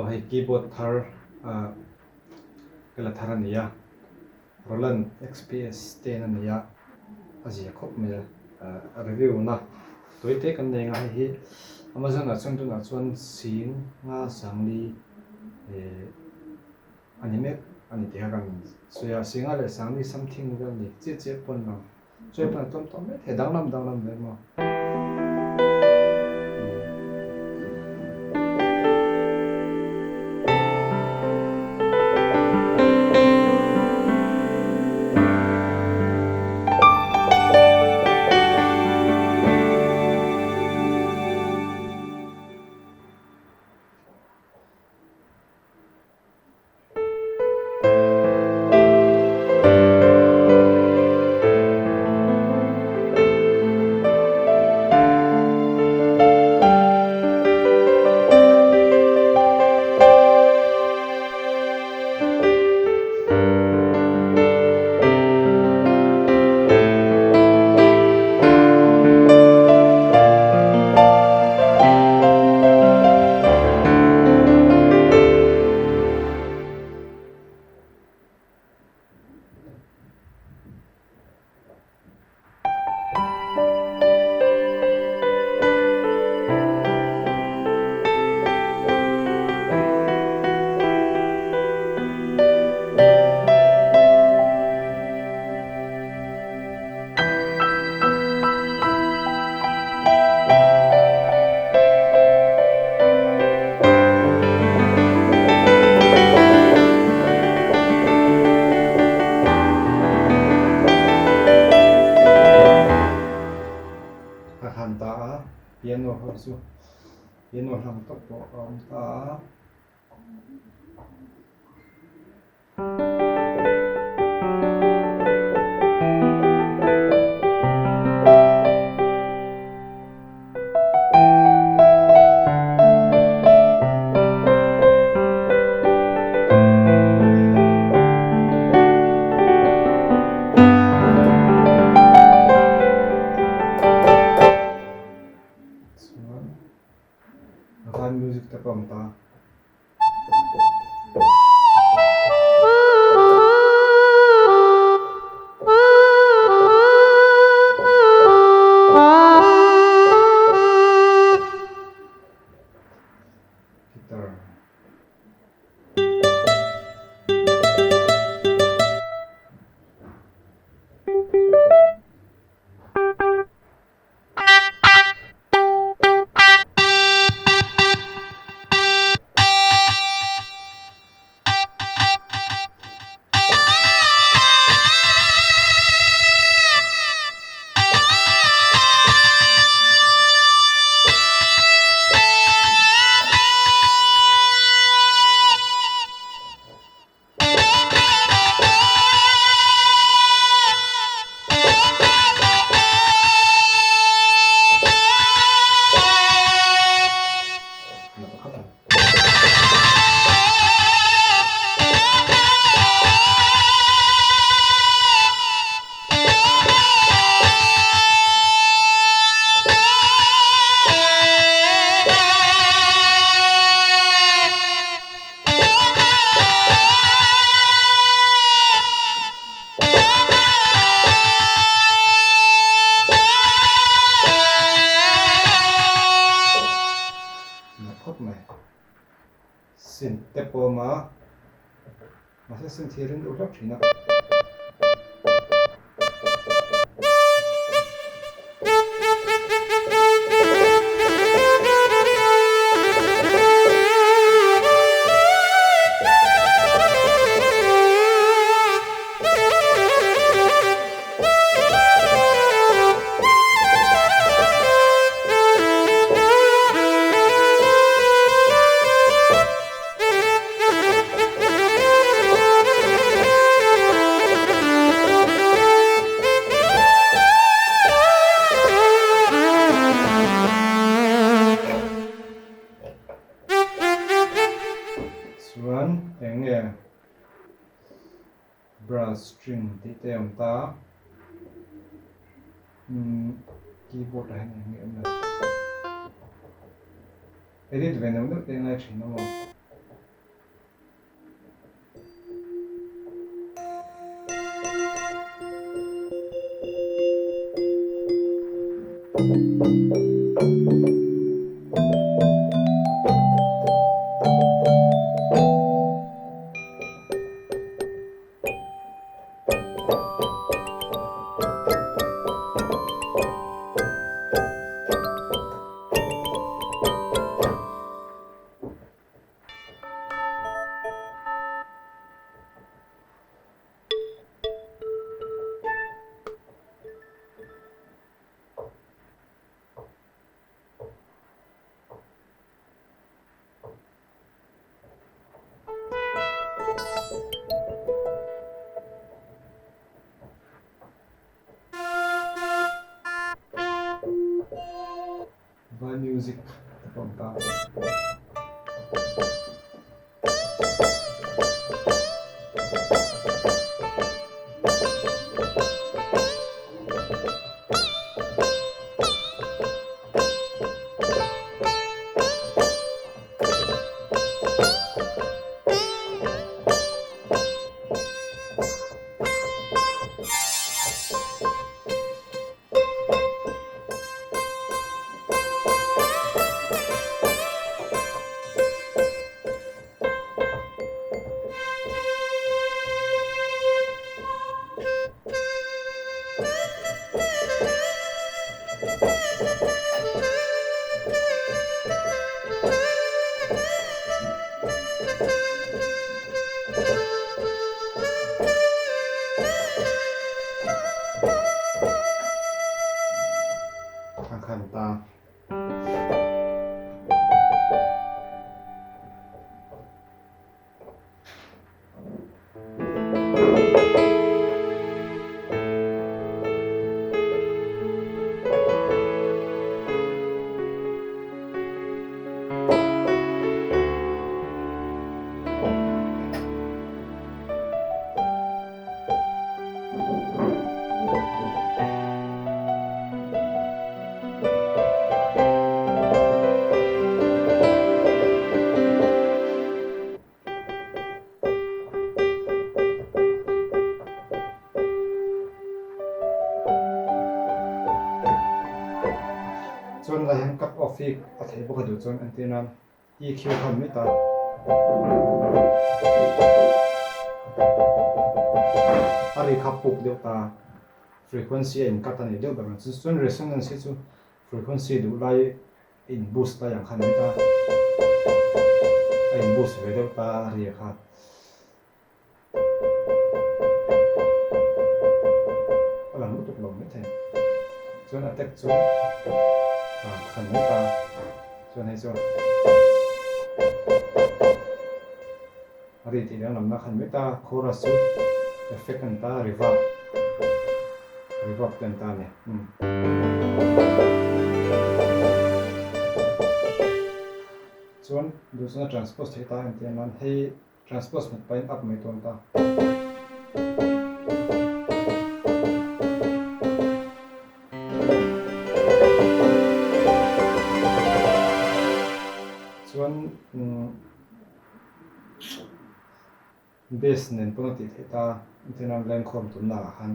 Aw hei keyboard thar ah ka la thar a ni a, Roland XPS 10 a ni a, a zia khawp mai a, ah review na tawi te kan nei anga hei hi Amazon ah chuan tunah chuan sing nga sangli eh a ni mek a ni tih kha kan sawi a, singa leh sangli something vel a ni chiah chiah pawn lang. Chuai pawn a tlawm tawh mai thei, danglam danglam ve maw? A han ta a, piano ho chu piano hlang tawp pawh a awm ta a. Chuan van music te pawh a awm ta. Guitar. Na khawp mai. Sin te pawm a, mahse sin thir in duh hlauh thin a. Chuan eng nge Brass string tih te a awm ta a, umm keyboard ah hian eng nge awm le? Edit ve neuh neuh te a ngai thin a maw? Vai music te pawh an ta. Ang khan ta. Chuan lai hian cup off hi a theih bawk a duh chuan entir nan EQ khan mai ta. A ri kha puk deuh ta frequency a in cut a nei deuh ber ang chu chuan resonance hi chu frequency duh lai a in boost lai ang khan mai ta a in boost ve deuh ta a ri kha. A lang lutuk lo maithei. Chuan attack chu a khan mai ta. Chuan hei chu a ri tih danglamna khan mai ta. Chorus chu effect a ni ta, reverb, reverb te a ni ta a ni. Chuan duh chuan a transpose theih ta entir nan hei Transpose hmet pahin up mai tawn ta. Chuan bass nen pawn a tih theih ta, entirna lengkhawm tumna ah khan.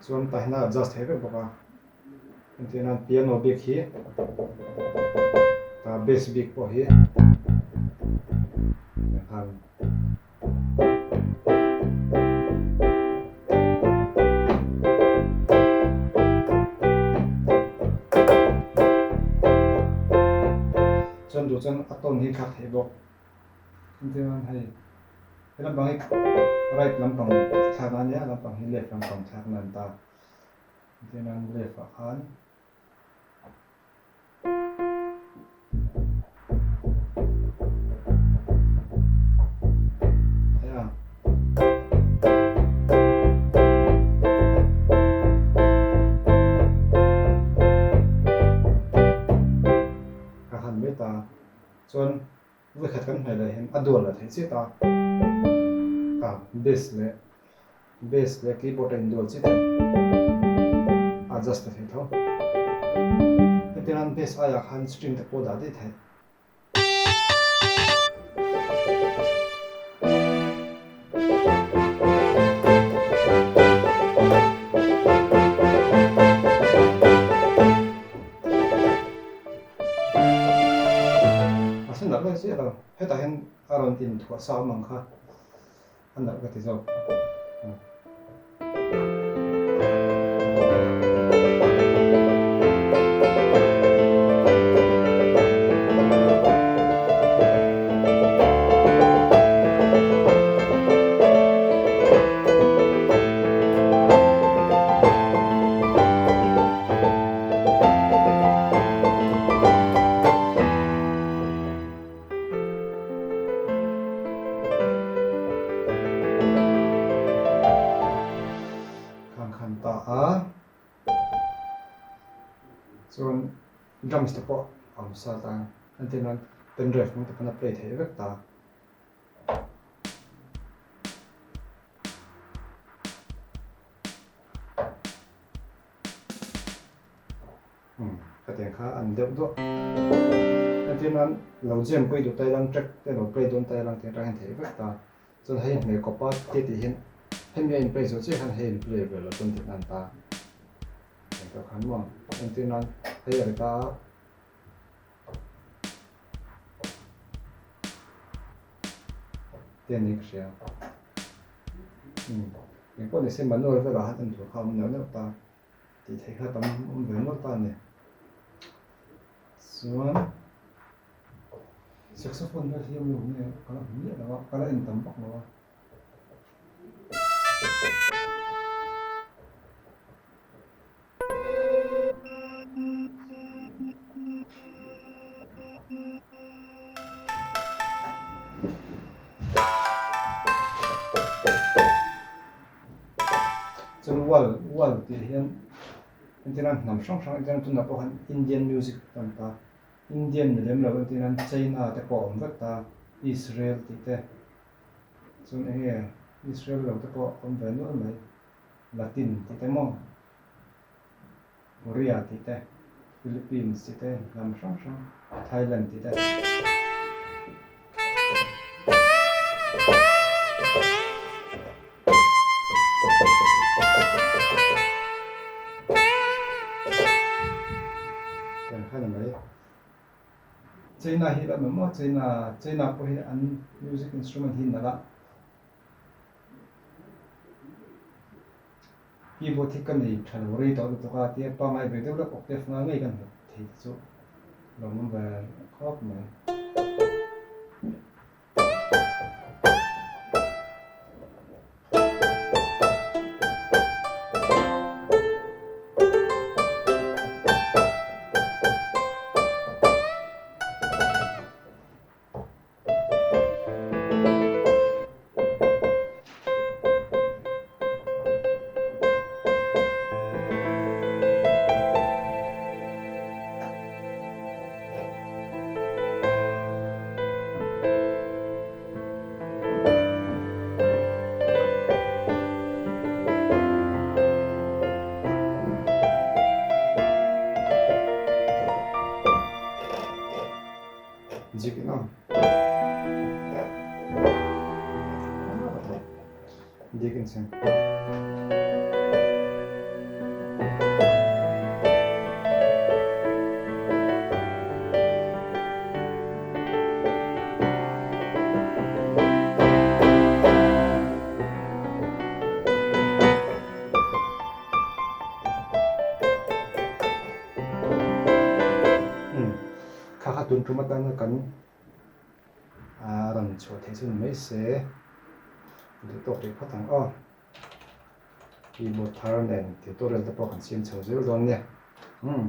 Chuan tah hian a adjust thei vek bawk a, entir nan piano bik hi tah bass bik pawh hi khan Chuan duh chuan a tone hi thlak theih bawk. Engtin an hei he lampang hi right lampang thlakna a nia lampang hi left lampang thlakna an ta. Engtin an left ah khan. Ka han mai ta chuan vawikhat kan hmeh leh hian a dual la theih chiah ta ka bass leh Bass leh keyboard a indual chiah thei. Adjust ta thei tho. Hetiang hian bass aiah khan string te pawh dah daih theih. Mahse nalh lai chiah lo, hetah hian a rawn inthuah sa awm ang kha a nalh ka ti zawk. Khang khan ta a chuan drums te pawh a awm sa ta entir nan pendrive hmang te pawn a play theih vek ta. Umm khatiang kha an deuh duah. Entir nan lo jam pui duh ta ilang track te lo play dawn ta ilang tih atang hian theih vek ta. Chuan hei hmeh kawpa te tih hian hemi a in play zawh chiah khan hei in play ve lo chuan tih nan ta. Eng tawh khan maw entir nan hei a ri ta a. Te ni ka hria. Umm engpawh nise manual velah han en tur kha a awm neuh neuh ta. Tih theih kha tam awm ve ngawt ta a ni. Chuan saxophone vel hi awm lo nge ka la hmu miah lo a, ka la en tam vak lo a. Chuan wall wall tih hian entir nan hnam hrang hrang entir nan tunah pawh khan Indian music a tam ta Indian ni lem lo entir nan China te pawh a awm vek ta Israel tih te chuan eng nge Israel lo te pawh a awm ve nual mai Latin tih te maw Korea tih te Philippines tih te hnam hrang hrang Thailand tih te. China hi la maw China China pawh hi an music instrument hi nalh a keyboard hi ka nei tha lo rei tawh lutuk a tia pangngai ve deuh lek octave nga ngei kan hmu thei te chu lawmawm ve khawp mai. Kha kha tun tum atana kan rawn chhuah theih chu ni mai se duh tawk rih phawt ang aw. Keyboard thar nen tutorial te pawh kan siam chho zel dawn nia. Umm.